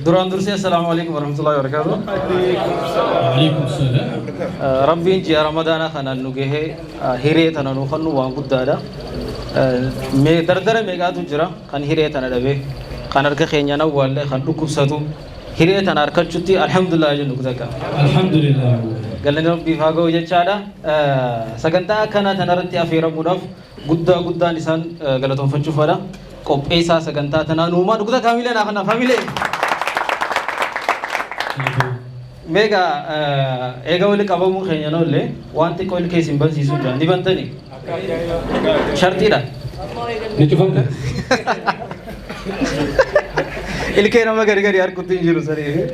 Duraan dursee assalaamu alaikum warahmatullahi wabarakatuh. Waalaikum salaam. Rabbiin ji'a Ramadaanaa kanaan nu gahee hiree tana nu kennu waan guddaadha. Mee dardara meeqaatu jira kan hiree tana dhabee kan harka keenyaan awwaallee kan dhukkubsatu hiree tana harkachutti alhamdulillah jennu kutakka. Alhamdulillah. Galanni Rabbiif haa ga'u jechaadha. Sagantaa akkanaa tanarratti affeeramuudhaaf guddaa guddaan isaan galatoonfachuu fedha. Qopheessaa sagantaa tanaa nuumaa dhugda kaamilee naa kana faamilee. Meeqa eega wali qabamuu keenya noollee waan xiqqoo ilkee isin bansiisuu jira ni bantanii? Shartiidha. Ni cufamte. Ilkee nama gari gari harkutti hin jiru sanii.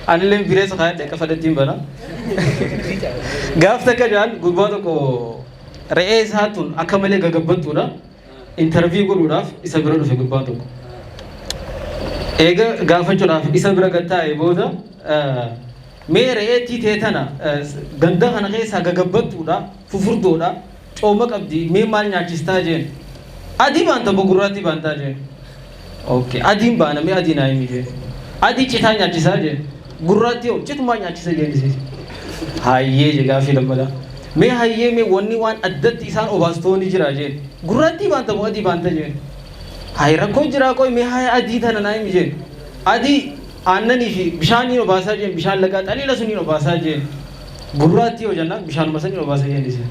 Anillee bireessa kaayadhe akka fedhetti hin bana. Gaaf takka jaan gurbaa tokko re'ee isaa tun akka malee gagabbattuudha. Interview godhuudhaaf isa bira dhufe gurbaan tokko. Eega gaafachuudhaaf isa bira gad taa'e booda mee re'eettii tee tana ganda kana keessaa gagabbattuudha, fufurdoodha, cooma qabdi, mee maal nyaachistaa jeen. Adii baanta moo gurraattii baantaa jeen. Okay, adiin baana mee adii naa himi jeen. Adii citaa nyaachisaa jeen. Gurraattii hoo citumaa nyaachisa jeen isiis. Hayyee je gaaffii lammataa. Mee hayyee mee wanni waan addatti isaan obaastoo ni jira jeen. Gurraattii baanta moo adii baanta jeen. Hay rakkoo jiraa qoy mee haya adii tana naa himi jeen. Adii aannanii fi bishaaniin obaasaa jeen bishaan lagaa xaliila suniin obaasaa jeen. Gurraattii hoo jennaan bishaanuma saniin obaasa jeen isiin.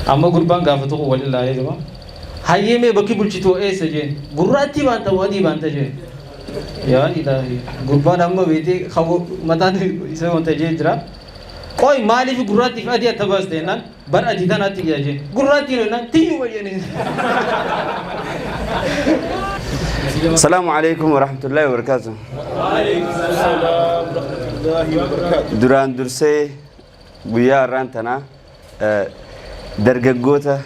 Amma gurbaan gaafatu kun waliin laalee jira. Hayyee mee bakki bulchitu hoo eessa jeen. Gurraattii baanta moo adii baanta jeen. Yaa ilaahi gurbaan amma beetee mataan isa wanta jee jira. Qoy maaliif gurraattii fi adii adda baaste jennaan bar adii tanaatti jira jeen. Gurraattiin jennaan tiyyuma jeen. Salaamu alaikum warahmatullahi wabarakatuh. Duraan dursee guyyaa har'aan tanaa dargaggoota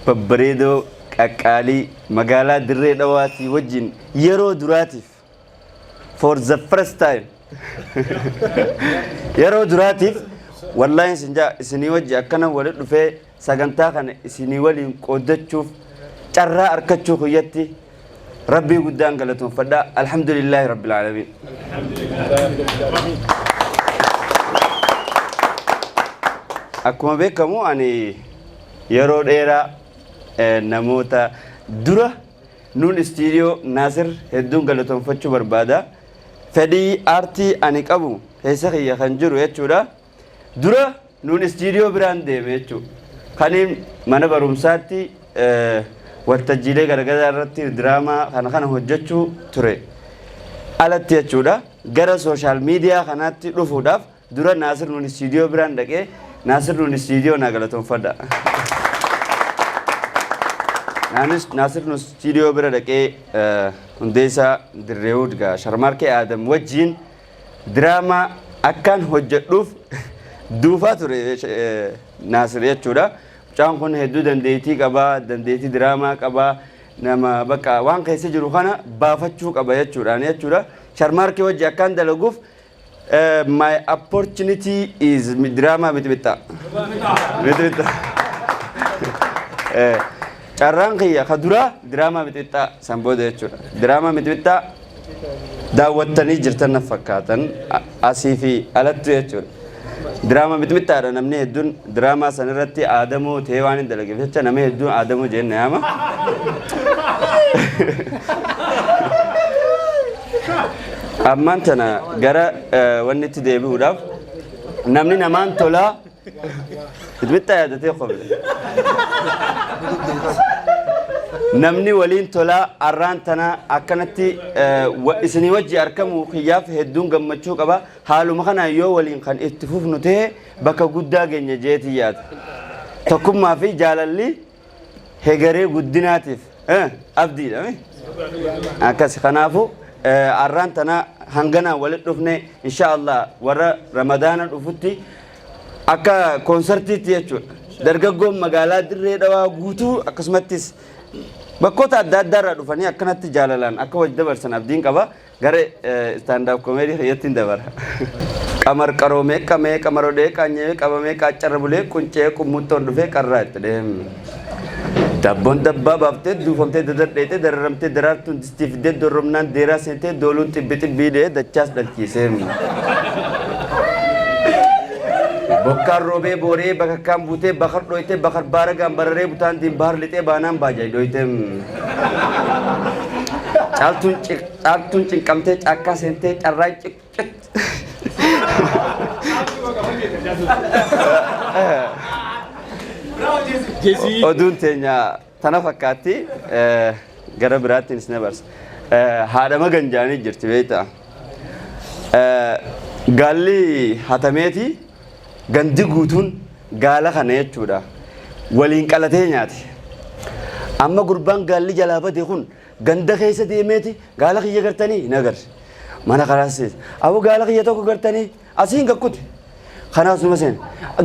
babbareedoo qaqqaalii magaalaa Dirree Dhawaatii wajjin yeroo duraatiif for the first time yeroo duraatiif wallaahi isin jaa isinii wajji akkana wali dhufee sagantaa kana isinii waliin qooddachuuf carraa arkachuu kiyyatti rabbii guddaan galatoonfadha. Alhamdulillaahi rabbil aalamiin. Akkuma beekamu ani yeroo dheeraa namoota dura nuun istiidiyoo Naasir hedduun galatoonfachuu barbaada. Fedhii aartii ani qabu keessa kiyya kan jiru jechuudha. Dura nuun istiidiyoo biraan deeme jechuudha. Kaniin mana barumsaatti waltajjiilee garaagaraa irratti diraamaa kana kana hojjechuu ture. Alatti jechuudha. Gara social media kanaatti dhufuudhaaf dura Naasir nuun istiidiyoo biraan dhaqee Naasir nuun istiidiyoo naa galatoonfadha. Naasir nuun istiidiyoo bira dhaqee hundeessaa Dirreewud gaa Sharmaarkee Aadam wajjin diraamaa akkaan hojjedhuuf duufaa ture Naasir jechuudha. Mucaan kun hedduu dandeettii qabaa, dandeettii diraamaa qabaa, nama bakka waan keessa jiru kana baafachuu qaba jechuudhaan jechuudha. Sharmaarkee wajji akkaan dalaguuf my opportunity is diraamaa mixmixaa. Mixmixaa. Carraan kiyya ka duraa diraamaa mixmixaa san booda jechuudha. Diraamaa mixmixaa daawwattanii jirtan na fakkaatan asii fi alatti jechuudha. Diraamaa mixmixaadha namni hedduun diraamaa san irratti aadamoo ta'ee waan hin dalageef jecha namni hedduun aadamoo jeen na yaama. Ammaan tana gara wanni itti deebi'uudhaaf namni namaan tolaa Mixmixaa yaadatee qoble. Namni waliin tolaa arraan tana akkanatti isinii wajji argamu kiyyaaf hedduun gammachuu qaba. Haaluma kanaan yoo waliin kan itti fufnu ta'e bakka guddaa geenya jeetii yaada. Tokkummaa fi jaalalli hegaree guddinaatiif abdiidha. Akkas kanaafuu arraan tana hanganaan walitti dhufne insha Allah warra Ramadaana dhufutti akka koonsartiitti jechuudha. Dargaggoon magaalaa Dirree Dhawaa guutuu akkasumattis bakkoota adda addaa irraa dhufanii akkanatti jaalalaan akka wajji dabarsan abdiin qaba. Gara stand-up comedy kiyyatti hin dabara. Qamar qaroomee qamee qamarodee qaanyee qabamee qaaccarra bulee quncee qummuxxoon dhufee qarraa itti deeme. Dabboon dabbaa baaftee duufamtee dadar dheeytee dararamtee daraartuun distii fiddee dorromnaan deeraa seentee dooluun xibbi xibbii dhee dachaas dhalchiisee. Bokkaan roobee booree bakakkaan buutee bakar dhoytee bakar baaragaan bararee butaan diin bahar lixee baanaan baajay dhoytee. Caaltuun caaltuun cinqamtee caakkaa seentee carraa ciccit. Oduun teenya tana fakkaatti gara biraattiin isin dabarsa. Haadha magan jaanii jirti beektaa. Gaalli hatameeti gandi guutuun gaala kana jechuudha. Waliin qalatee nyaate. Amma gurbaan gaalli jalaa bade kun ganda keessa deemeeti gaala kiyya gartanii hin agarre. Mana karaas aboo gaala kiyya tokko gartanii asiin gakkute. Kanaas numa seena.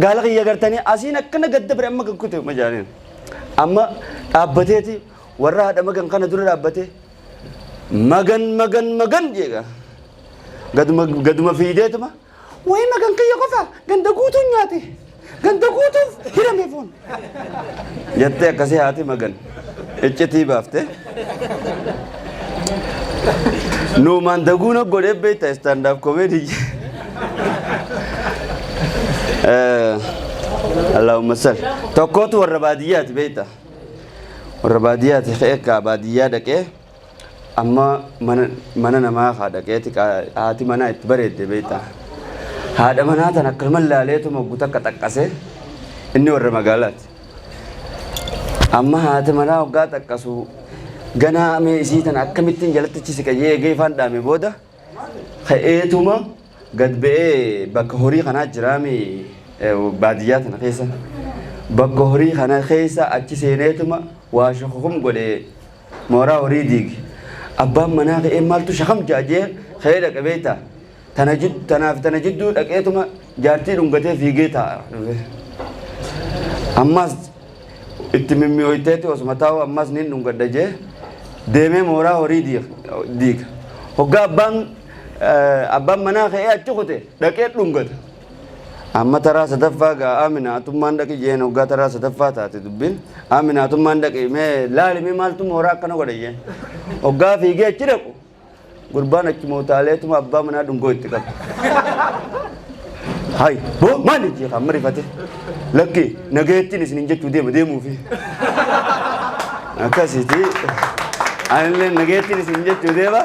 Gaala kiyya gartanii asiin akkana gadda bire amma gakkute ma jaaniin. Amma dhaabbateeti warra haadha magan kana dura dhaabbatee magan magan magan jeega. Gaduma gaduma fiideetuma wayi magan kiyya qofa ganda guutuun nyaate. Ganda guutuuf hirame foon. Jettee akkasii haati magan iccitii baafte. Nuumaan daguuna godhee beekta stand up comedy. Allahumma salli. Tokkootu warra baadiyyaati beekta. Warra baadiyyaati ka'ee kaa baadiyyaa dhaqee amma mana mana namaa kaa dhaqeeti haati manaa itti bareedde beekta. Haadha manaa tan akkanuma laaleetuma guutuu akka xaqqasee inni warra magaalaati. Amma haati manaa hoggaa xaqqasu ganaa mee isii tana akkamittiin jalatti achi siqa jee eegee ifaan dhaame booda ka'eetuma gad ba'ee bakka horii kanaa jiraami baadiyyaa tana keessa bakka horii kana keessa achi seeneetuma waa shakukum godhe mooraa horii diige. Abbaan manaa ka'ee maaltu shakam ja'a jee ka'ee dhaqe beektaa. Tana jid- Tanaaf tana jidduu dhaqeetuma jaartii dhungatee fiigee taa'a dhufe. Ammas itti mimmi'ooyteeti osuma taa'u ammas niin dhungadha jee deemee mooraa horii diiga. Hoggaa abbaan abbaan manaa ka'ee achi kute dhaqee dhungata. Amma taraa sadaffaa gaa Aminaatummaan dhaqi jeen hoggaa taraa sadaffaa taate dubbiin Aminaatummaan dhaqi mee laali mee maaltu mooraa akkana godha jeen. Hoggaa fiigee achi dhaqu Gurbaan achuma utaaleetuma abbaa manaa dhungoo itti qaba. Hay, boo maali jee kan marifate. Lakki nagayeettiin isinin jechuu deema deemuufi. Akkasiiti. Anillee nagayeettiin isin jechuu deema.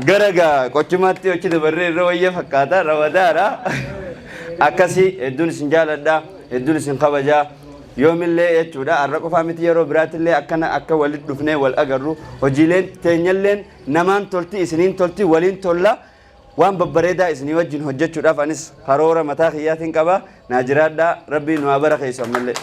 Gara gaa qochumaatti hojii dabarree irra wayya fakkaata ramadaadha. Akkasii hedduun isin jaaladha hedduun isin kabajaa. Yoomillee jechuudha har'a qofaa miti yeroo biraatillee akkana akka walitti dhufnee wal agarru hojiileen teenyalleen namaan tolti isiniin tolti waliin tolla waan babbareedaa isinii wajjin hojjechuudhaaf anis karoora mataa kiyyaatiin qaba naa jiraadhaa rabbiin nu haa barakeessu ammallee.